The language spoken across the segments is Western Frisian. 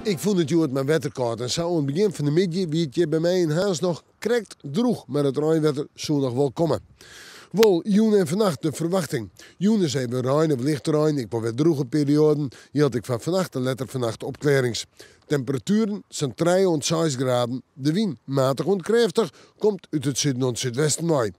Ik fûn it hjoed mar wetterkâld en sa oan it begjin fan de middei wie it hjir by my yn Harns noch krekt drûch, mar it reinwetter soe noch wol komme. Wol, jûn en fannacht de ferwachting. Jûn is even rein of lichte rein, ek wol wer drûge perioaden, jildt ek foar fannacht en letter fannacht opklearrings. Temperatueren sa'n trije oant seis graden. De wyn, matich oant krêftich, komt út it suden oant súdwesten wei.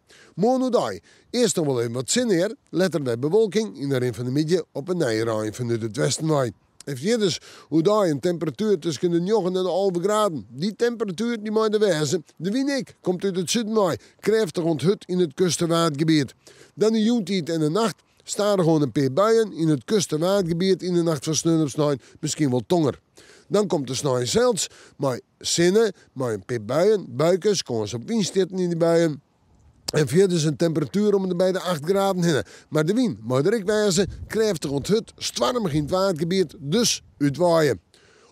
Moarn oerdei, earst noch wol even wat sinne hear, letter wer bewolking, yn de rin fan de middei op 'e nij rein fanút it westen wei. En fierders oerdei in temperatuer tusken de njoggen en de 11 graden. Dy temperatuer dy mei der wêze. De wyn ek komt út it suden wei, krêftich oant hurd yn it kust- en waadgebiet. Dan de jûntiid en de nacht stadichoan in pear buien yn it kust- en waadgebiet yn de nacht fan sneon op snein, miskien wol tonger. Dan komt de snein sels mei sinne, mei in pear buien, buikes, kâns op wynstjitten yn dy buien. En fierders in temperatuer om en by de 8 graden hinne. Mar de wyn mei der ek wêze, krêftich oant hurd, stoarmich yn it waadgebiet, dus útwaaie.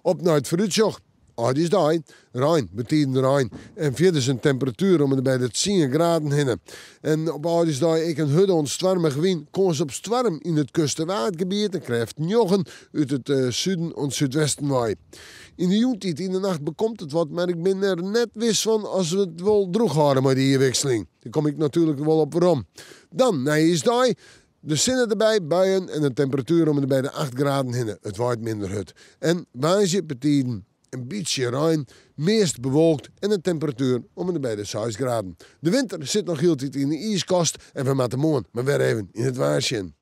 Op nei it foarútsjoch. Aldjiersdei, rein, betiden rein en fierders in temperatuer om en by de tsien graden hinne. En op âldjiersdei ek in hurde oant stoarmige wyn, kâns op stoarm yn it kust- en waadgebiet en krêft njoggen út it suden oant súdwesten wei. Yn de jûntiid yn de nacht bekomt it wat, mar ik bin der net wis fan as we it wol drûch hâlde mei de jierwikseling. Dêr kom ik natuerlik wol op werom. Dan nijjiersdei, De sinne derby, buien en in temperatuer om en by de 8 graden hinne. It waait minder hurd. En woansdei betiden in bytsje rein, meast bewolkt en in temperatuer om en by de 6 graden. De winter sit noch hieltyd yn de iiskast en we moatte moarn mar wer even yn it waar sjen.